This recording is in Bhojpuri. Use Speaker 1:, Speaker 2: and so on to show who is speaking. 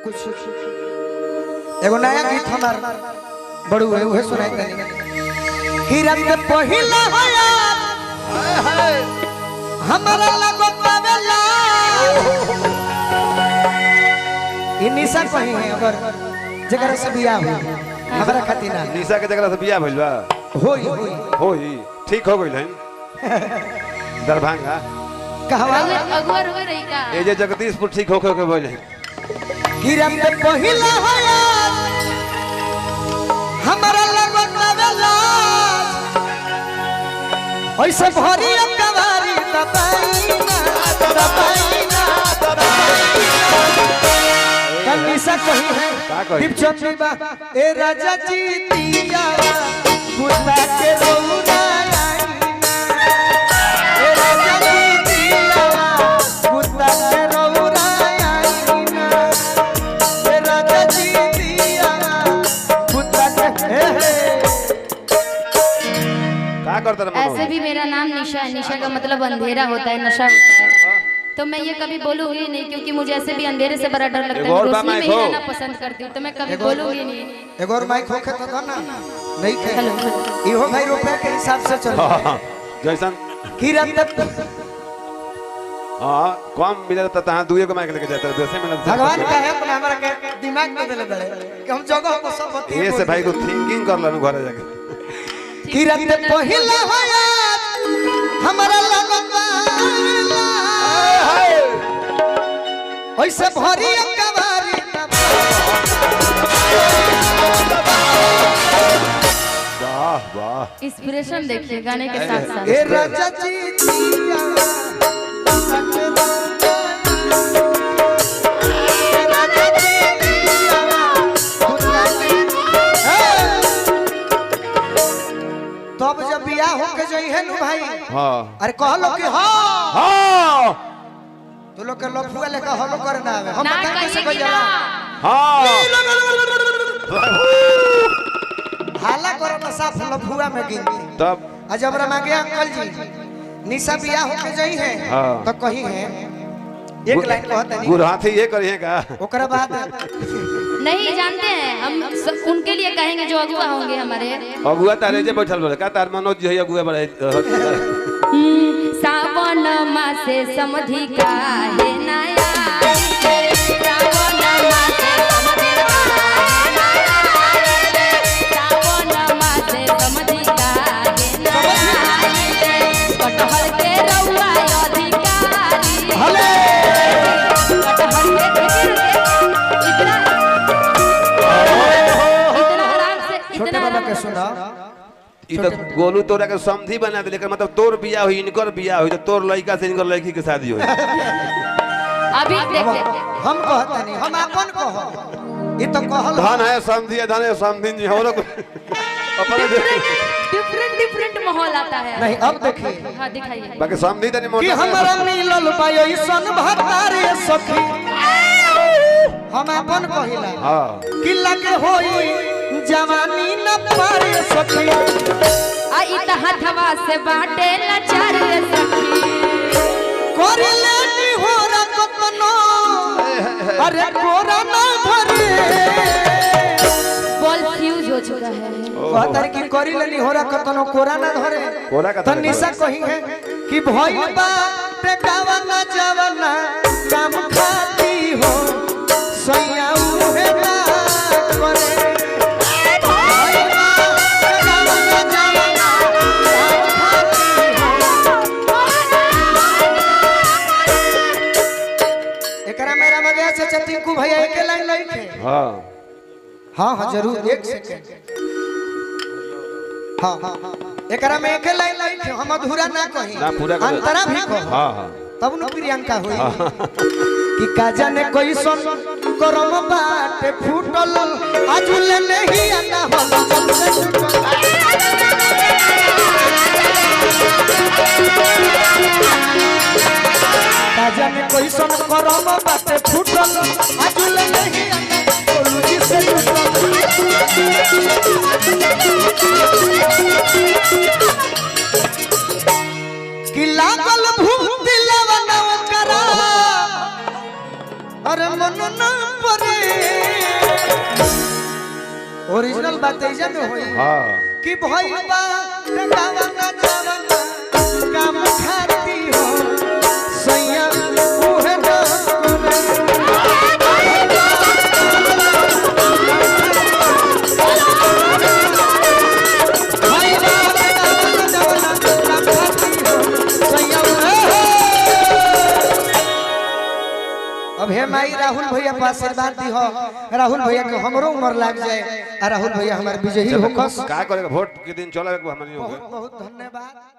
Speaker 1: कुछ एगो नया गीत हमार बड़ू है, उहे सुनाई तनी कि रात पहिला होया हमरा लगो पावेला। ई निशा कही है अगर जकरा से बियाह हो हमरा खातिर ना।
Speaker 2: निशा के जकरा से बियाह भइल बा
Speaker 1: होई होई
Speaker 2: होई ठीक हो गइल है। दरभंगा
Speaker 1: कहवा
Speaker 3: अगुआ रोए रही का
Speaker 2: ए जे जगदीशपुर ठीक होके के भइल है।
Speaker 1: कि रात पहिला होया हमरा लगो पावेला ऐसे भरी कवारी दबाईना दबाईना दबाईना। निशा कही है दीपचंदी बा ए राजा जी दिया कुत्ता के रौना आईना। ए राजा जी दिया कुत्ता के रौना आईना। ए राजा जी दिया कुत्ता के हे हे
Speaker 2: का करता रे
Speaker 3: ऐसे भी मेरा नाम निशा है। निशा का मतलब अंधेरा होता है, नशा होता है। तो मैं ये कभी बोलूंगी नहीं क्योंकि मुझे ऐसे भी अंधेरे से बड़ा डर लगता है। रोशनी में ही रहना पसंद करती हूँ, तो मैं कभी बोलूंगी नहीं।
Speaker 1: एक और माइक होके तो ना नहीं खे इहो भाई रुपया के हिसाब से चलो
Speaker 2: जैसन
Speaker 1: की रात
Speaker 2: हां कम मिलल त तहां दुए को माइक लेके जाता वैसे मिलल।
Speaker 1: भगवान का है अपना हमरा के दिमाग में देले बड़े कि हम जगह को सब बती
Speaker 2: ये से भाई को थिंकिंग कर लेनु घरे जाके।
Speaker 1: की रात पहिला होया हमरा लगन ऐसे भरी कवारी।
Speaker 2: वाह वाह
Speaker 3: इंस्पिरेशन देखिए गाने के साथ साथ।
Speaker 1: ए राजा जी दिया तब जब बियाह होके जई है नु भाई।
Speaker 2: हां
Speaker 1: अरे कहलो कि हां
Speaker 2: हां
Speaker 1: तो लोग के लफुआ लेके हलो करना आवे हम
Speaker 3: ना
Speaker 1: बता कैसे
Speaker 3: कहिए कि
Speaker 1: कहिला
Speaker 3: ना।
Speaker 2: हां
Speaker 1: हाला करना साफ लफुआ में गिनती।
Speaker 2: तब
Speaker 1: आज हमरा मांगे अंकल जी निशा बियाह होके जई है
Speaker 2: हाँ।
Speaker 1: तो कही है एक लाइन कहत नहीं
Speaker 2: गुर हाथी ये करिए का
Speaker 1: ओकरा बाद
Speaker 3: नहीं जानते हैं हम उनके लिए कहेंगे जो अगुआ होंगे हमारे।
Speaker 2: अगुआ तारे जे बैठल बड़े का तार मनोज जी है अगुआ बड़े।
Speaker 3: सावन मासे समधि काहे नया सावन मासे समधि काहे नया सावन मासे समधि काहे नया कटहल के रउआ अधिकारी
Speaker 1: हले
Speaker 3: कटहल के इतना इतना आराम से
Speaker 1: छोटे
Speaker 3: इतना
Speaker 1: बाबा
Speaker 3: आराम
Speaker 1: के सुना
Speaker 2: ई तो गोलू तोरा के समधी बना दे लेकिन मतलब तोर बियाह होई इनकर बियाह होई तो तोर लड़का से इनकर लड़की के शादी होई।
Speaker 3: अभी देखिए
Speaker 1: हम कहत नहीं हम अपन कहो ई तो कहल
Speaker 2: धन है समधी है धन है समधी जी हमरो अपने
Speaker 3: डिफरेंट डिफरेंट माहौल आता है।
Speaker 1: नहीं अब देखिए।
Speaker 3: हां दिखाइए
Speaker 2: बाकी समधी तनी
Speaker 1: कि
Speaker 2: मोटा
Speaker 1: हमरा मिलल बा ऐसन भतारे सखी हम अपन कहिला
Speaker 2: हां
Speaker 1: कि लगे होई जवानी न पारे सखी
Speaker 3: आ ई त हथवा से बाटे लाचार सखी
Speaker 1: कर लेनी हो रकतनो अरे कोरा ना धरे
Speaker 3: बॉल फ्यूज हो चुका है।
Speaker 1: कहतर की करी लेनी हो रकतनो कोरा ना धरे
Speaker 2: कोरा का
Speaker 1: तो निशा कही है कि भइल बा ते गावना जवाना काम खाती हो सैया उहे ना करे भइल बा ते गावना जवाना काम खाती हो। एकरा मेरा मगया से टिंकू भैया एक लाइन लिखे।
Speaker 2: हां
Speaker 1: हाँ हाँ जरूर एक सेकंड। हाँ एकरा में एक लाइन लिखे हम अधूरा ना कही
Speaker 2: ना पूरा करो।
Speaker 1: अंतरा भी कहो
Speaker 2: हां हां
Speaker 1: तब न प्रियंका हुई कि का जाने कैसन करम बाटे फूटल आजुल नहीं आना हल चल से टूटल। का जाने कैसन करम बाटे फूटल आजुल नहीं आना बोलू जी से टूटल। कि लागल भूत लवनव करा अरे मन ना परे। ओरिजिनल बात ऐसा में होई
Speaker 2: हाँ
Speaker 1: कि भइल बा गावना जवना काम खाती हो सैया उहे ना करे। भइल बा गावना जवना काम खाती हो सैया उहे हो। अब हे माई राहुल भैया पर आशीर्वाद दी हो, राहुल भैया के हमरो उम्र लाग जाए आ राहुल भैया हमारे विजयी होकस।
Speaker 2: का करेगा वोट के दिन चला हमारे
Speaker 1: बहुत बहुत धन्यवाद।